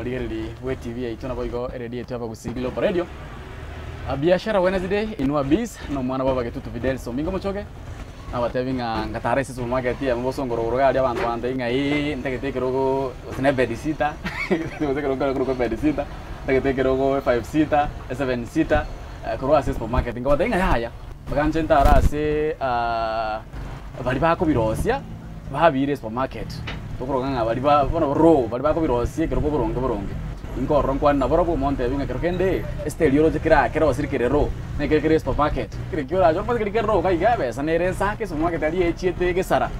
Omorigereria bwe TV yaito naboigo eredio yaito y'Abagusii Global Radio. Biashara Wednesday, Inua Biz, na omwana bw'Abagetutu Fidel Somingo Mochoge, nabatebi ng'a ngatara ase supermarket eyemo bosongo rogoro iga aria abanto bantebia ng'a eeh ntagete ekerogo gose ne bed sitter, gose ekerogo kere korokwa bed sitter, ntagete ekerogo five seater, seven seater, korwa ase supermarket. Nkabatebia ng'a yaya, mpaka inche ntare ase baria bakobirosia. Babiire supermarket, tokoroka ng'a baria ba bono raw, baria bakobirosia ekero boronge boronge. Inkorora nkwane nabarobwo montebi ng'a kero kende esiteri oroche kera kerosire kere raw, na ekere kere supermarket, kere ki orache omanye keri kere raw iga iga ebesa nere ensake supermarket aria echiete egesara.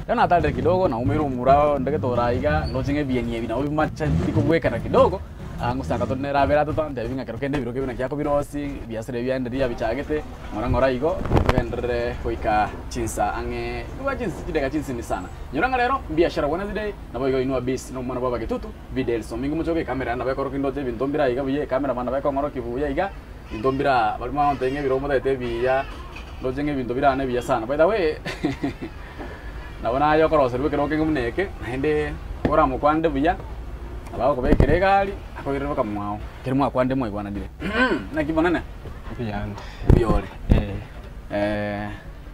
Ekero natarire kidogo naumeire omomura onde gete ore aiga, ndoche ng'a ebieni ebi nabo bimacheti kobwekana kidogo. Ngosanga tore nere abere atato antebi ng'a kero kende ebirogo ebi naki akobirosia, ebiasara ebi biaenderire abichagete, ng'ora ng'ora igo, togenderere goika chinsa ang'e nigo chinsa chidakika chinsini sana. Nyora ng'a rero mbiashara Wednesday, naboigo inwe abisi na omwana bw'abagetutu, Fidel Somingo mochoge ekamera yane nabo ekorokia ndoche ebinto mbire aiga buya ecameraman nabo ekong'orokia buya iga, ebinto mbire aa baria mwagontebia ng'a ebirogo motagete ebiya, ndoche ng'a ebinto bire aa nebiya sana. By the way nabo naye okoroserwa ekerogo kenge buna eke, naende oramokwanere buya, nabo agokobekera egari, akoirere mpaka mwao, ekero mwakwanire mwaigwananire. Naki monene? Mbuyande. Mbuya ore? Eh.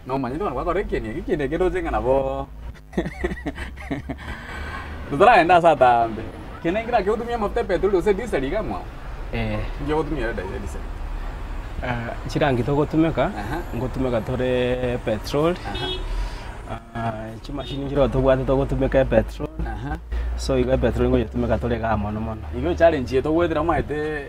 Nomanyete bono gwakora ekieni eke, ekieni eke ndoche ng'a nabo totaragenda ase atambe, kende nkere naki ogotumia amafuta epetroli gose ediseli iga mwao? Eh. Inki ogotumia ere ediseli? Chirangi togotumeka, Aha. ngotumeka tore petrol, Aha. chimashini nchiroo tobwate togotumeka epetrol, Aha. so igo epetrol ngoyetumeka tore igaa mono mono. Igo challenge eye togoetera omanyete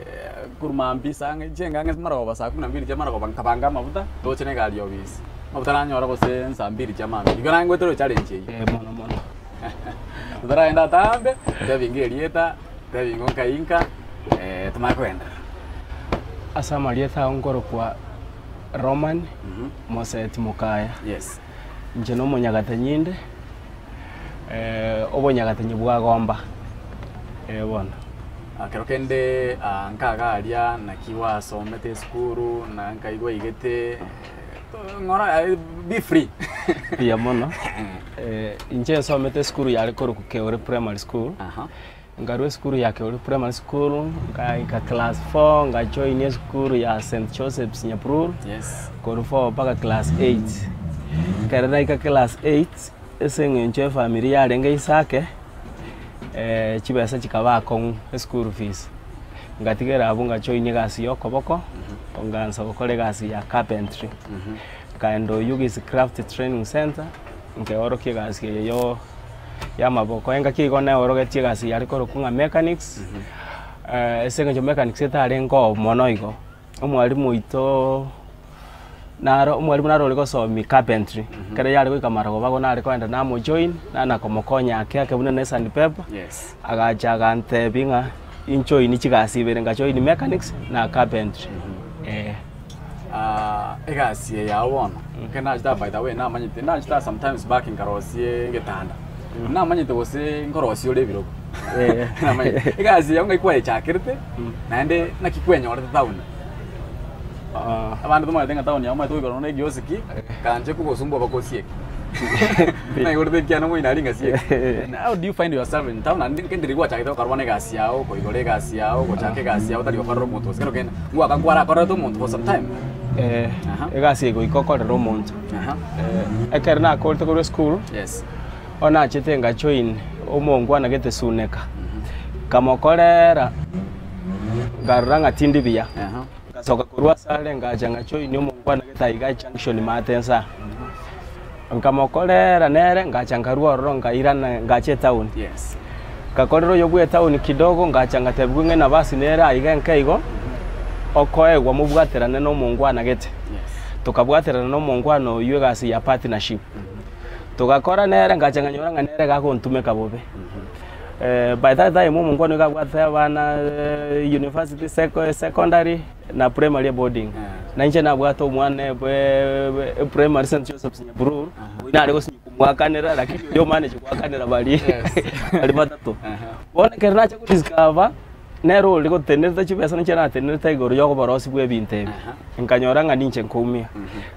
korwa mambia ase ang'e chinga ang'e marogoba saa kumi na mbili chia marogoba nkabanga amafuta toche na egari ofisi, amafuta nanyora gose nsaa mbili chia mambia, igo naye ngoetera echallenge eyio. Eh mono mono. Totaragenda atambe, tebinga erieta, tebinga nkai nka, tomanye kogenderera. Ase amarieta ao nkorokwa Roman Moseti Mokaya. Yes. Inche nomonyagatanyi inde, obonyagatanyi bwa Gomba, eh bono. Ekero kende nkaga aria naki gwasomete esukuru na nkai gwaigete ng'ora be free. Mbuya mono, inche nsomete esukuru yare korokwa Keure Primary School. Nkarua esukuru ya Keuri Primary School, ngaika class four, ngajoin esukuru ya St Joseph's Nyabururu, Yes. korwa four mpaka class eight. Ekero naika class eight, ase eng'encho efamiri yarenge isake, chibesa chikaba akong'u, eschool fees. Ngatigera abwo ngajoin egasi ya okoboko, nkaansa gokora egasi ya carpentry. Nkaenda Oyugis Craft Training Centre, nkeorokia egasi eye yo. y'amaboko. Engaki igo neorogetie egasi yare korokwa ng'a mechanics, ase eng'encho mechanics etarenge oo mono igo, omwalimu oito naro omwalimu naro ore gosomia carpentry, ekero yare goika marogoba igo nare kogenda namojoin, nana komokonya ake ake buna ne sandpaper, Yes. agacha agantebia ng'a injoini chigasi ibere, ngajoini mechanics na carpentry, eh. Egasi eye yao bono, ekero nachete by the way namanyete, nachete sometimes back nkarosie egetanda, namanyete gose nkorosia ore ebirogo, namanyete. Egasi eye yao ng'ai kwayechakerete, naende naki kwenyorete town? Abande tomanyete ng'a town yao omanyete goikera nonya na egiosiki, kanche kogosumbua bagosieke. Naigorete ekianda moino aria ngasieke. How do you find yourself in town naende kende riria gwachagete gokora bono egasi yao, koigora egasi yao, gochaka egasi yao otari gokorera omonto gose kero kende, ngoaka kwarakorerete omonto for some time? Aha. Egasi eye goika okorere omonto. Aha. Ekero nakorete korwa esukuru, Yes. bono nachete ngajoin omongwana gete Suneka, nkamokorera, nkarora ng'a tindi buya. Aha. Ngasoka korwa asare ngacha ngajoinia omongwana gete aiga junction maate inse aa. Nkamokorera nere ngacha nkarua ororo nkairana ngacha etown. Yes. Ngakorera oyo bwa etown kidogo ngacha ngatebiwa ng'a enabasi nere aiga enke igo, okoegwa mobwaterane na omongwana gete. Yes. Tokabwaterana na omongwana oywo egasi ya partnership. Togakora nere ngacha nkanyora ng'a nere iga agontumeka bobe. By that time omongwana oyo iga abwate abana university, secondary na primary boarding. Na inche nabwate omwana primary St Joseph's Nyabururu, oyio nare gosinywa komwakanera lakini oyo omanage goakanera baria baria batato. Bono ekero nacha ko discover nere ore gotenerete chibesa ninche natenerete igoro ya oborosi bwa ebinto ebi, nkanyora ng'a ninche nkoumia.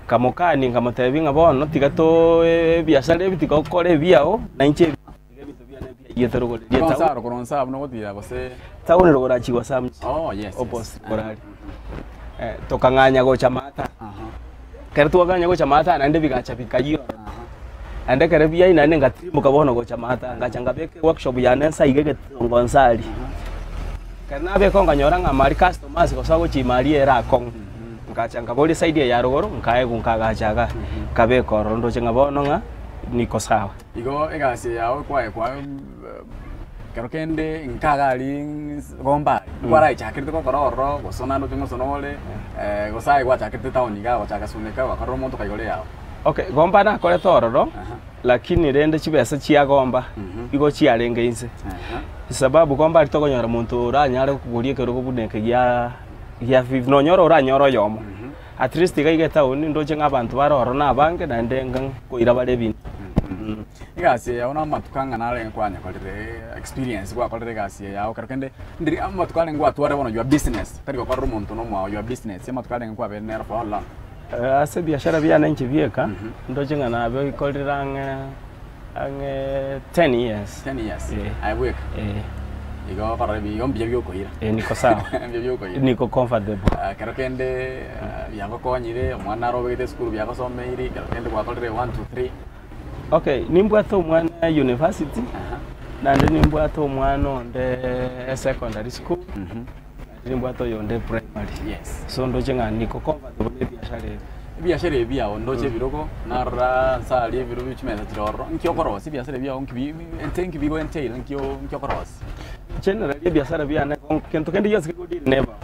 Nkamokania nkamotebia ng'a bono tiga too ebiasara ebi tiga okore ebiago, na inche. Iga ebinto biane mbiaye. Toiyete rogoro eria Korwa town. nsaro korwa nsaa buna ogotira gose. Town rogoro achigwa Samji. Oh yes, yes. Opposite korari. Eh, tokang'anya gocha maata. Aha. Ekero twakang'anya gocha maata naende bigacha bikayia ororo. Naende ekero biayia naende ngatimoka bono gocha maata, ngacha nkabeka eworkshop yane nsa iga egetongo nsa aria. Ekero nabeka nkanyora ng'a mari customers gose agochia ime aria ere akong'u. Ngacha nkaboria eside eye ya rogoro, nkaegwa nkagacha igaa, nkabeka ororo ndoche ng'a bono ng'a niko sawa. Igo egasi yao kwaye kwa kero kende nkaga aria gomba aria, kwaraechakerete gokora ororo gose naende oche ng'osona ore, gose aye gwachakerete town igaa gochaka suneka ogakorera omonto okaigora eyao. Okay, gomba nakorete ororo, lakini rende chibesa chia gomba igo chiarenge inse. Sababu gomba aria tokonyora monto oranyare kogoria ekerogo buna eke gia gia fif nonyore oranyore oyomo. At least iga iga etown ndoche ng'a abanto bare ororo na abange naende ng'a nkoira bare ebinto. Egasi eye yao na amatuko ang'ana arenge kwanyekorire experience gwakorire egasi eye yao kero kende ndiri amatuko arenge gwatwarire bono your business tari gokorera omonto na omwao your business amatuko arenge kwabeire nero for how long? Ase ebiashara biane inche bieka, ndoche ng'a nabikorire ang'e ang'e ten years. Ten years? Eh. Aye bweka? Eh. Igo okorora ebi igo mbuya biokoira. Eh, niko sawa. Mbuya biokoira. Niko comfortable. Ah, kero kende ah, biagokonyire, omwana naro obegete esukuru biagosomeiri, kero kende gwakorire one, two, three. Okay, nimbwate omwana university, Aha. naende nimbwate omwana onde secondary school, naende nimbwate oyonde primary. Yes. So ndoche ng'a niko comfortable na ebiashara ebi. Ebiashara ebi biago ndoche ebirogo, narora nse aria ebirogo chimesa chire ororo, nki okorosia ebiasara ebi biago nki bi ente nki bigo entail nki o nki okorosia? Generally ebiasara biane gento kende gionsi kegodeal na ebao,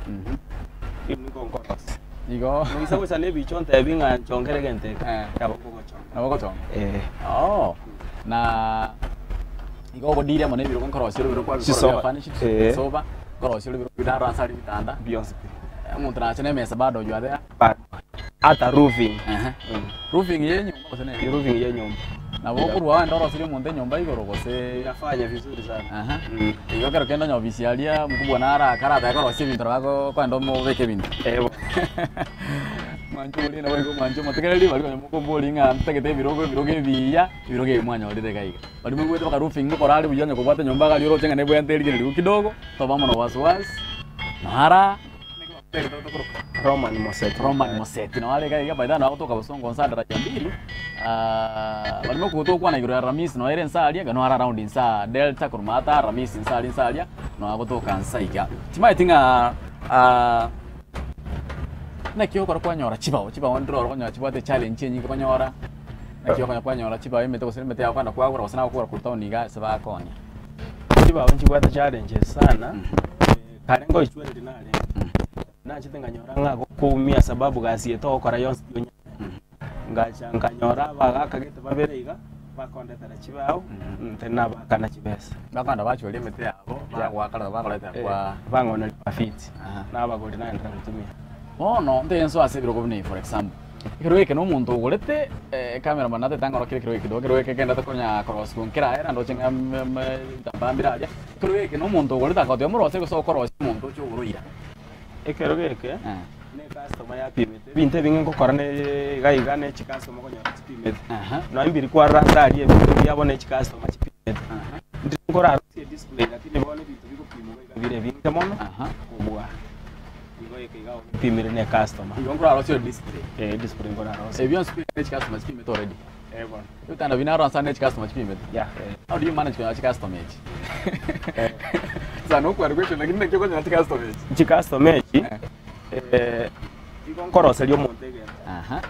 nigo nkorosia. Igo Noisa gocha na ebicha ontebi ng'a nchongere egento eke, Eh. nabo nkogochonga. Nabo ogochonga? Eh. Oo, na igo ogodeal amo na ebirogo nkorosia ore ebirogo kwabikora Chisofa. bia furnished, Eh. chisofa, nkorosia ore ebirogo narora nse aria ebitanda, Bionsi pi. omonto nache na emesa bado you are there. Bado. Ata roofing. Ehe. Roofing ye enyomba gose ne? Roofing ye enyomba. Nabo okorwa ogende oroserie omonto enyomba igoro gose. Inafanya vizuri sana. Aha. Igo ekero kende onye ofisi aria mokubua naro akaratake korosia ebinto nabo akoenda omobeke ebinto. Eh bono. Mwanche oria nabo igo mwanche omotegereri baria onye mokoboria ng'a ntagete ebirogo ebirogo ebiya, ebirogo ebi mwanyorire iga iga. Baria moigwete mpaka roofing ngokora are buya onye kobwate enyomba iga aria oroche ng'a nebwenerete erigereria kidogo, toba amo na wasiwasi, nara. Roman Moseti. Roman Moseti nao are iga iga by the way nao agotoka Bosongo nsa daraja mbili ah, barimo kogotokwana igoro ya Ramisi nao ere nsa aria iga nao are around nsa Delta korwa maata Ramisi nsa aria nsa aria nao agotoka nsa iga. Timaeti ng'a ah, naki okora kwanyora chibao, chibao ndire oro okonyora chibwate echallenge enyinge konyora, naki okonya kwanyora chibao emete gose emete yago kwenda kwagora gose nagokora korwa town iga ase bakonya. Chibao nchibwate challenges sana. Kare ngoichwereria narenge, nachete nkanyora ng'a gokoumia sababu gasi eye togokora yonsi pi onyare. Ngacha nkanyora abagaka gete babere iga, bakondetera chibao, nte nabakana chibesa. Bakogenda bachoria emete yabo, bagoakana bakoretera kwa. Bang'oneria mafiti, Aha. nabagori nagenderera gotumia. Bono ntenso ase ebirogo buna ebi for example, ekero eke na omonto ogorete cameraman natete ang'orokere ekero eke ekero eke kende tokonya korosigwa nkera era ndoche ng'a ebitambaa mbire aria, ekero eke na omonto ogorete akagotebia morose gose okorosia omonto oche ogore oira. Ekero geke, na ecustomer yapimete, ebinto ebinge ngokora ne iga iga ne chicustomer okonyora chipimete. Nonya mbiri kwarora ase aria ebinto biabo ne chicustomer chipimete. Ndire nkorarosie edisplay lakini bono ebinto bigopimwa iga bire ebinge mono kobua. Igo eke iga opimire ne customer. Igo nkorarosie display. Eh, display nkorarosie. Ebi bionsi pi ne chicustomer chipimete already. Eh bono. Ebitanda binde naro ase ne chicustomer chipimete. Yeah. Eh. How do you manage konyora chicustomer echi? Sasa nokwari question lakini naki okonyora chicustomer echi? Chicustomer echi, eh, igo nkoroseria omonto egento. Aha.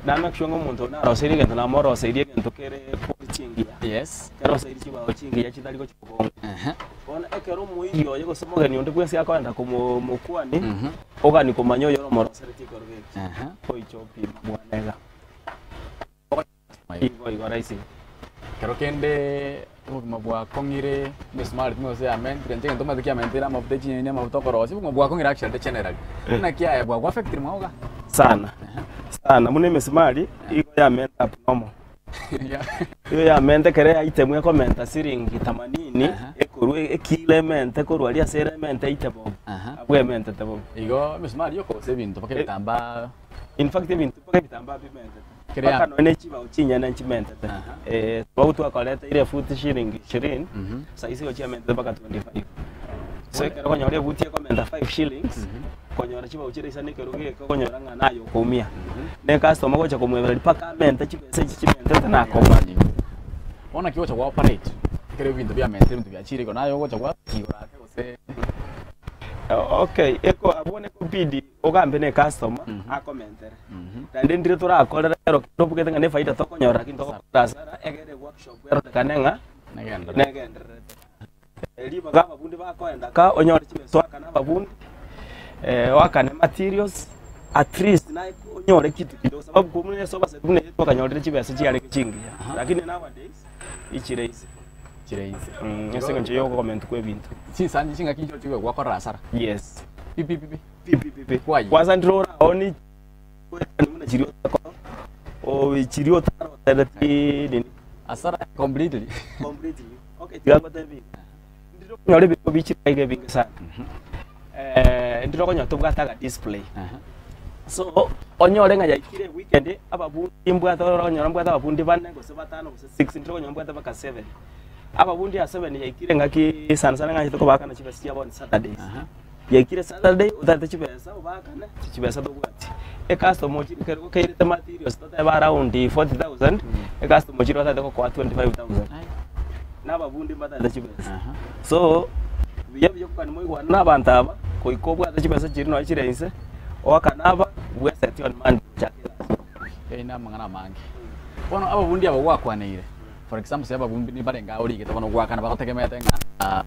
Na make sure ng'a omonto oyo naroseirie egento namoroseirie egento kere quality engiya. Yes. Keroseirie chibao chingiya chitari gochia kobongwa. Aha. Bono ekero omoiri oye gose omogeni onde bwensi akoenda komokwania, ogani komanya oyore omoroseretie ekerogo eke, oiche opime bwane iga. Igo igo rahisi. Ekero kende obogima bwakong'ire, emesumari timanyeti gose yamentire, inche egento omanyete kiamentire amafuta echinyeni, amafuta okorosia, obogima bwakong'ire actually generally. Naki aye bwagwaffectire mwao iga? Sana, sana, buna emesumari igo yamenta abnormal. Igo yamenta ekero eitem ekomenta siringi themanini, ekorwa ekilo emente korwa aria ase ere emente eite bobe, abwo ementete bobe. Igo emesumari yokosa ebinto mpaka ebitambaa. In fact ebinto mpaka ebitambaa bimentete. Kere Mpaka nonya ne chibao chinyene nchimentete. Aha. Eh, sababu twakoreteire efuti shilingi ishirini, Mhm. saisi igo chiamentete mpaka 25. So ekero okonyora ebuti ekomenta 5 shillings, konyora chibao chire isano ekerogo eke okonyora ng'a naye okoumia. Na ecustomer ogocha komwebereria mpaka amente chibesa echi chimentete nakomanya. Bono naki ogocha gwa operate ekero ebinto biamentire ebinto biachire igoro naye ogocha gwa igoro ake gose Okay, eko abwo nekobidi ogambe na ecustomer akomentere. Naende ndire torakorera ero kende obugete ng'a nefaida tokonyora lakini togokora hasara egere eworkshop erorekane ng'a negenderere. negendererete. Ribaga ababundi bakoenda ka onyore chibesa oakane ababundi, oakane materials at least naye onyore kitu kidogo sababu komuna ase obasani buna eye twakanyorire chibesa chiarenge chingiya lakini nowadays ichire inse. Chire inse. Ase eng'encho ya okoment kwa ebinto. Chinsangi chingaki nchiro chigoe gwakora hasara. Yes. Pi pi pi pi. Pi pi pi pi. Kwaye. Kwanza ndire oraoni buna chiria otakora o chiria otarotereti nini. Hasara completely. Completely. Okay, tiga ngotebie iga. Ndire okonyora ebinto bichire iga ebinge sana. Ndire okonyora tobwate aga display. So, onyore ng'a yaikire eweekend, ababundi mbwate ororo okonyora mbwate ababundi bane gose batano gose six, ndire okonyora mbwate mpaka seven. Ababundi aa seven yaikire ng'aki sana sana ng'achete kobaakana chibesa chiabo on Saturdays. Yaikire Saturday otagete chibesa obaakane, chibesa tobwati. Ecustomer ochire kero okeirete materials totebe around 40,000, ecustomer ochire otagete gokoa 25,000. Na ababundi mbatagete chibesa. So, buya buya okogania moigwane na abanto aba, goika obwate chibesa chiria nonya chire inse, oakane aba, bweseti on Monday ochake egasi. Yaani na amang'ana amange. Bono ababundi aba gwakwaneire, for example ase ababundi nibarenge aa origete bono goakana bagotegemeete ng'a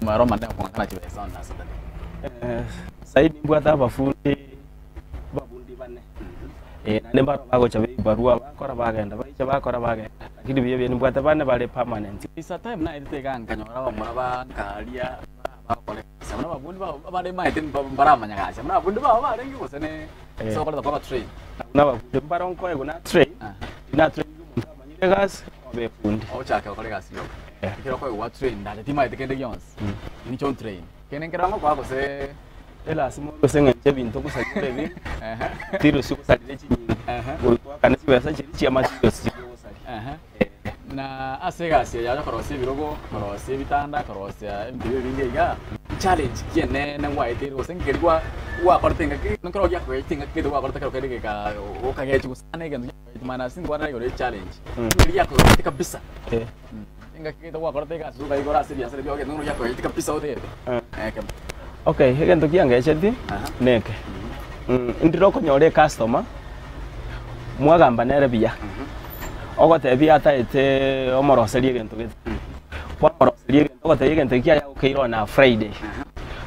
omwero omonene okong'akana chibesa on a Saturday. Saii nimbwate abafundi ababundi bane, naende mbaro bagocha ba ebarua bakora bagenda, baicha bakora bagenda, lakini buya buya nimbwate bane bare permanent. Is a time naetete iga nkanyora abamura ba nkaria bagokora egasi amo na ababundi babo abande maete mbaramanya gasi amo na ababundi babo barenge gose ne ase okoreta kwaba train. Abwo na ababundi mbaro nkoegwa na train, na train omonto amanyire egasi obe efundi. Ochake gokora egasi yoka. Ekero okoegwa gwa train ndacha timaete kende gionsi, inche on train. Kende nkere ngokoa gose. Elasima orue ase eng'encho ebinto ogosaria ore ebinge, tirosi ogosarire chinyinge, goika oakane chibesa chiria chia materials chiria ogosaria. Na ase egasi eye ya korosia ebirogo, korosia ebitanda, korosia ebinto ebi ebinge iga, challenge ki enene gwaeteire gose nkeri gwa gwakorete engaki nkero giakogechi engaki gete gwakorete kero kende geka okagechigwa sana egento giakogechi minus nkwane igoro ye challenge. Nkeri giakogechete kabisa. Engaki gete gwakorete egasi okaigora ase ebiasara biao egento nkero giakogechete kabisa otagete. Okay, egento kiangecheti neke, ndire okonyora ecustomer, mwagamba nere buya, ogotebia ataete omoroserie egento gete, kwamoroseria egento ogotebia egento eki kiaye agokeire on a Friday,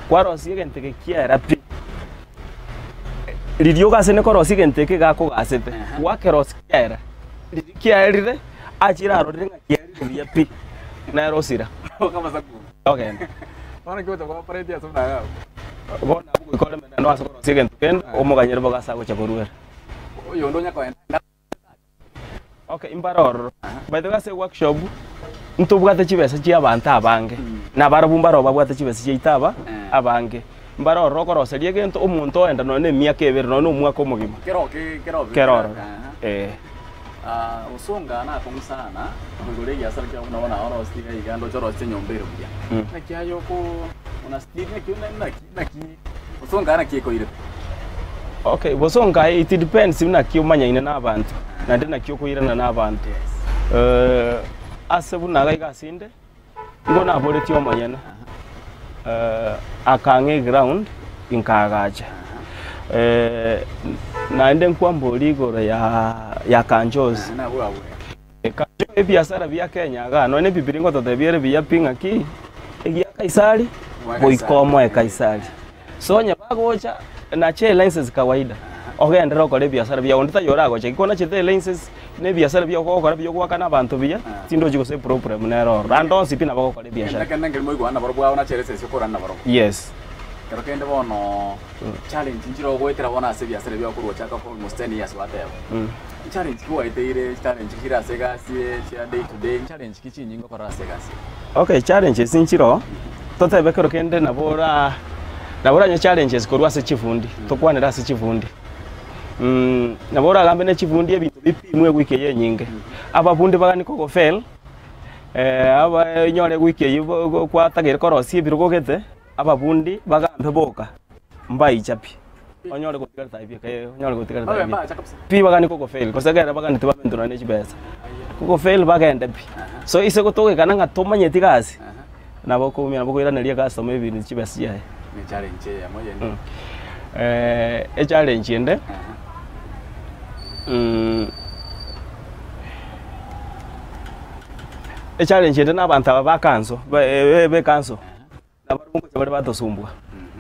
kwarosia egento eke kiaera pi, riria ogasene korosia egento eke iga akogasete, gwakerosia kiaera, riria kiaerire, achire arorire ng'a kiaerire buya pi, nere osira. Ogenda. Bono ki ogocha gwaoperate ase buna iga abwo? Bono abwo goika oreme naende oase korosia egento kende, omoganyere boka ase agocha koruera. Oyonde onya koenda enda Okay, imbare ororo. By the way ase workshop, ntobwate chibesa chia abanto abange, na barabwo mbaro babwate chibesa chiaito aba abange. Mbare ororo okoroseria egento, omonto oenda nonya na emiaka ebere, nonya na omwaka omogima. Kero ki kero Kero ororo, eh. Gosonga nakong'u sana, koigora egiasara kiao buna bono aye orosie iga iga ndoche orosie enyomba ere buya. Naki aye oko una stiri naki naki naki gosonga naki ekoirete? Okay, gosonga it depends naki omanyaine na abanto, naende naki okoirana na abanto. Ase buna iga iga ase inde, nigo naboretie omonyene, akang'a eground nkaagacha. Naende nkwamboria igoro ya ya Kanchosi. Kancho ebiasara bia Kenya igaa, nonya na ebibiria ngototebia ere buya pi ng'aki, egia Kaisari goika omoe Kaisari. So onye bagocha, nacha elicense kawaida, ogenderere okore ebiasara biago, onde taiyo oragochaki, ko nachete elicense na ebiasara biago ogokora buya ogoakana abanto buya, tindochi gose eproblem nere ororo. Ande onsi pi nabo ogokora ebiashara. Kende kende nkeri moigwane nabarobwo abwo nache elicense okorana nabarobwo. Yes. Kero kende bono challenge nchire ogoetera bono ase ebiasara ebi okorwa ochaka for almost 10 years gwateba. Challenge ki gwaeteire, challenge ki chire ase egasi eye chia day to day, challenge ki chinyinge okorora ase egasi eye? Okay, challenges nchire oo, totebe kero kende nabo ora nabo oranyore challenges korwa ase chifundi, tokwanere ase chifundi. Nabo oragambe ne chifundi ebinto. bipimwe ewiki eye enyinge. Ababundi bagani kogofail, aba onyore ewiki eyio bo- bo kwatagere korosia ebirogo gete, ababundi bagambe boka, mbaicha pi, onyore gotigarete aye bieka eh, onyore gotigarete aye Babe bieka. mbacha kabisa. Pi bagani kogofail, gose ekero baganeti bamentwe nonye ne chibesa, kogofail bagende pi. So ase gotogekana ng'a tomanyeti gasi, nabo okoumia nabo okoiraneria ecustomer ebinto chibesa chiaye. Ne challenge eyemo eyende. Echallenge ende, echallenge ende na abanto aba ba council ba be council, nabarabwo ngocha bare batosumbua.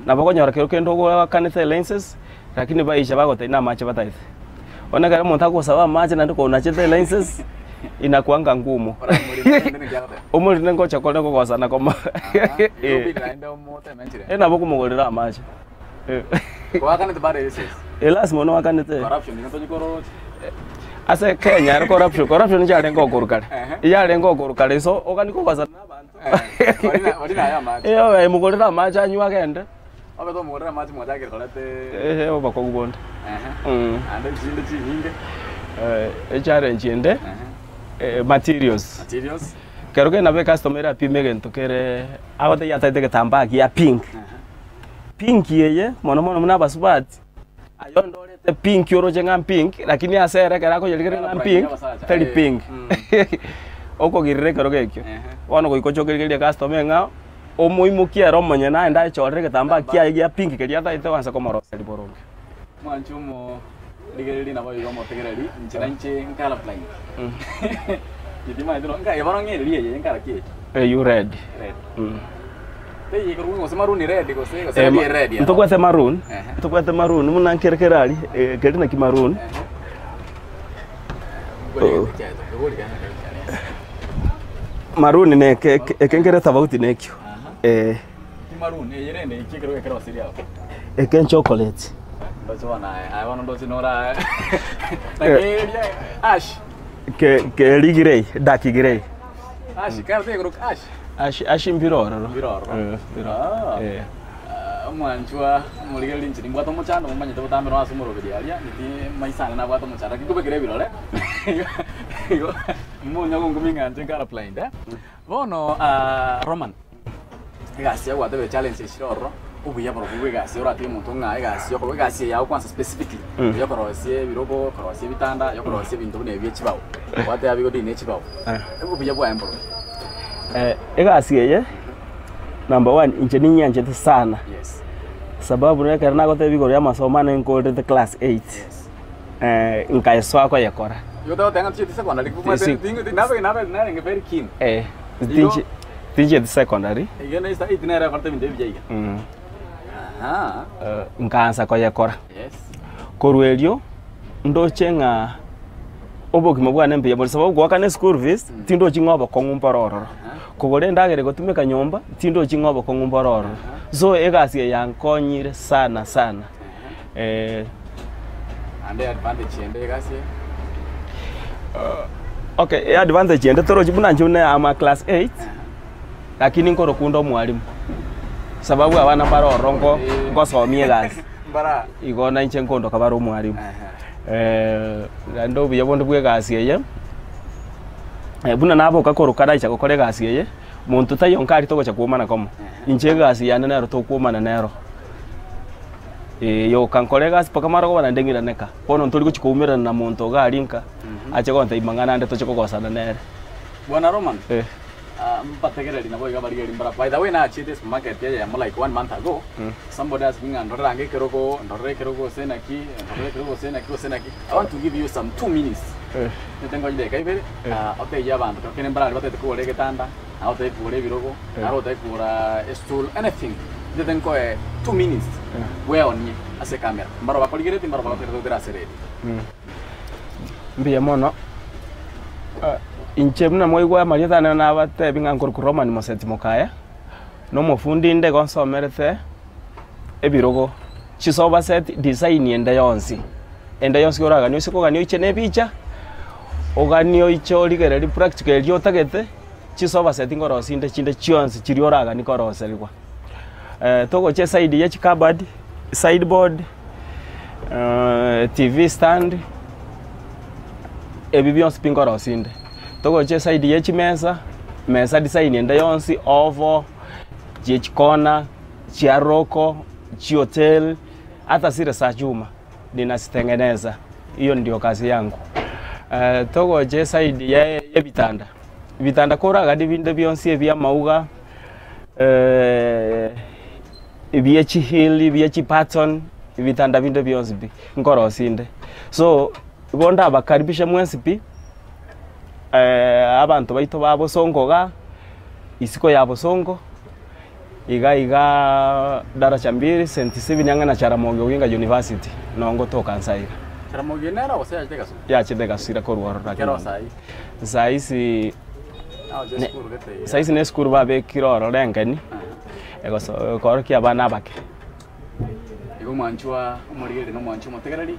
Nabo okonyora kero kende ogoakanete elicense, lakini baisha bagotebia na amache batagete. Bono ekero omonto agosaba amache naende konachete elicense, inakuanga ngumu. Omorende ngocha kore kogosana komo. Eh, nabo okomogorera amache. Eh, lasima noakanete. Ase Kenya ere corruption, corruption yarenge okorwa kare. Yarenge okorwa kare so ogani kogosana na abanto. Eh, obe mogorere amache anywe agende. Eeh obokong'u bonde. Echallenge ende, materials. Kero kende nabo ecustomer erapime egento kere agotebia atagete egetambaa gia pink. Pink eye mono mono buna abasubati, aye onde orete pink oroche ng'a pink, lakini ase ere ekero akoyerigereria ng'a pink, teri pink. Okogirera ekerogo ekio, bono goika oche okerigereria ecustomer ng'a omoimokie ere omonyene aende aechorere egetambaa kiaye gia pink keria atagete oanse komoroseria boronge. Mwanche omorigereria naboigo omotegereri, inche nainche nkara blind. Timanyeti nonye bono ng'ererie eye nkara ki eye? Eywo red. Red. Teiyo ekorwa gose maroon red gose gose red red ero. Ntobwate maroon, Ehe. ntobwate maroon buna nkere kere aria, eh, keri naki maroon. Maroon na eke eke eke nkere tofauti na ekio, eh. Ki maroon eye rende eki ekero ekerosirie abwo. Eke nchocolate. Ndoche bono aye, aye bono ndoche nora naki eria ash. Ke keri grey, dark grey. Ash, kare tekoroka ash. Ash ash mbire ororo. Mbire ororo. Eh, mbire Ah. Eh. Ah, omwanchwa omorigereria inche nimbwate omochando momanyete botambe noe ase omoroberi aria niti maiso ane nabwate omochando lakini nkobekere ebirore igo monya gongumia ng'a inche nkare blind eh. Bono ah, Roman Egasi ya gwatebire challenges chire ororo, obuya borobwo bwa egasi oratige omonto ng'a egasi yokorwa egasi eye yago kwanza specifically eyokorosia ebirogo, okorosia ebitanda, eyokorosia ebinto buna ebi bie chibao, gwateba bigo deal ne chibao, obuya bwaye mborobwo. Egasi eye number one inche ninyianchete sana Yes. sababu na ekero nagotebia igoro ya amasomo ane nkorete class eight nkaesoa koyekora. Igo togoteba ng'a tichieti secondary, Tisi- nabe nabe narenge very keen. Tinchi tinchieti secondary. Iga na esa 8 nere ekorete ebinto ebi buya iga. Aha. Nkaansa koyekora. Yes. Korwa erio, ndoche ng'a obogima bwane mbuya bore sababu goakana eschool fees, tindochi ng'a obokong'u mboro ororo. Kogora endagera egotumeka nyomba, tindochi ng'a obokong'u mboro ororo. So egasi eye yankonyire sana sana. Naende advantage ende egasi eye. Okay, advantage ende torochi buna inche buna am a class eight, lakini nkorokunda omwalimu, sababu abana mbare ororo nko nkosomia egasi, Mbara. igo na inche nkondoka bare omwalimu. Naende obuya bonde bwa egasi eye, buna naboka korwa kare naicha gokora egasi eye, monto taiyo nkari togocha kwomana komo, inche egasi yane nero tokwomana nero. Yoka nkore egasi mpaka marogoba naende ng'irane ka. Bono ntori gochia koumerana na monto iga aria nka, ache gontebia mang'ana ande toche kogosana nere. Bwana Roman, Eh. ah, mbategereri nabo iga barigereria mbara. By the way nachiete supermarket eyemo like one month ago, somebody asked me ng'a ndorere ange ekerogo, ndorere ekerogo gose naki, ndorere ekerogo gose naki gose naki. I want to give you some 2 minutes. Nete nkoe chidakika ibere, ah, otebie abanto kero kende mbarari batagete kogora egetanda, naye otagete kogora ebirogo, naro otagete kogora estool, anything. Nete nkoe 2 minutes bweonie ase ecamera. Mbaro bakorigeretie, mbaro bagotegerete goetera ase radio. Mbuya mono, inche buna mwaigwa amarieta ane nabatebi ng'a nkorokwa Roman Moseti Mokaya, na omofundi inde igo nsomerete ebirogo, chisofa set, design ende yonsi, ende yonsi oraganie ase kogania oiche na ebicha, oganie oiche origereria practical eria otagete, chisofa set nkorosia inde chinde chionsi chiria oraganie koroserigwa. Togochia eside ya chicupboard, sideboard, TV stand. Ebi bionsi pi nkorosia inde. Togocha eside ya chimesa, mesa design ende yonsi, oval, chie chikona, chia roko, chihotel, ata zile za chuma ninazitengeneza, hiyo ndio kazi yangu. Togocha eside ya ebitanda, ebitanda koraganie binde bionsi ebia amauga, ebia chihill, ebia chipattern, ebitanda binde bionsi pi, nkorosia inde. So, igo ndabakaribishe mwensi pi, abanto baito ba Bosongo igaa, isiko ya Bosongo, iga igaa Daraja Mbili, St. Stephen ang'e na Jaramogi Oginga University, noo ngotoka nsa iga. Jaramogi nere gose yachete gasuka? Yachete gasira korwa ororo Kero lakini sai? Saisi Aoche Ne- esukuru gete iga. saisi na esukuru babekire ororo engeni, egoso ekoorokia abana abake. Igo omwanchwa omorigereria na omwanchwa omotegereri,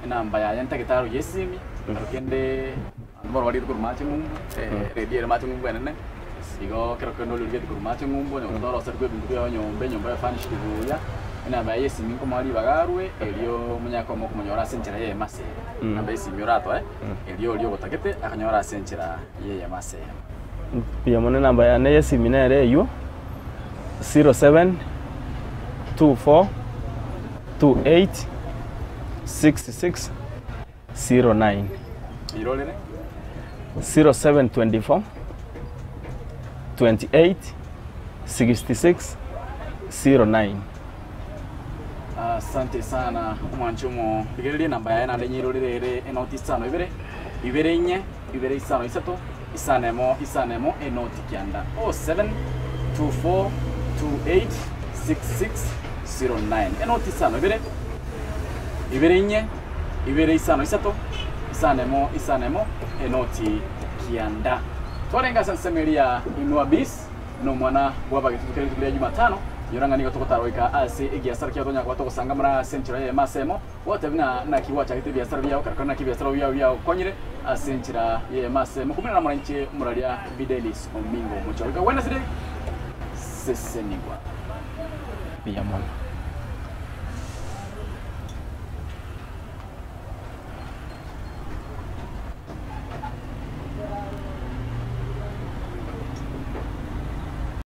enamba yaye ntagete arogie esimi, aro kende abanto barwarire korwa mache ng'umbu, eredio ere mache ng'umbu enene, igo kero kende oria origetie korwa mache ng'umbu onye gotoroserigwe ebinto biago nyomba, enyomba ya furnished buya, enamba yaye ya esimi nkomoa ribaga arwe, erio monyare koba mokomonyora ase enchera eyemo ase eyemo. Enamba ya esimi oratoe, erio oria ogotagete akonyore ase enchera y'eyemo ase eyemo. Mbuya mono enamba yane ya esimi nere eywo, 07 24 28 66 09. Irorere. 07 24 28 66 09. Asante sana omwanchi omo rigereria enamba yaye naende nyirorere ere enoti isano ibere ibere inye ibere isano isato isano emo isano emo enoti kianda 07 24 28 66 09 enoti isano ibere ibere inye ibere isano isato isano emo isano emo enoti kianda. Twarenge ase ensemo eria ya Inua Biz na omwana bw'abagetutu kera rituko ria Jumatano, inyora ng'a nigo togotara goika ase egiasara kiao tonyara koba togosangamora ase enchera eyemo ase emo, gwatebia ng'a naki gwachagete ebiasara biao, kera kore naki ebiasara biao biagokonyire ase enchera eyemo ase emo. Kumbe naro inche omoraria Fidelis Omingo Omochori. Goika Wednesday, sesenigwa. Mbuya mono.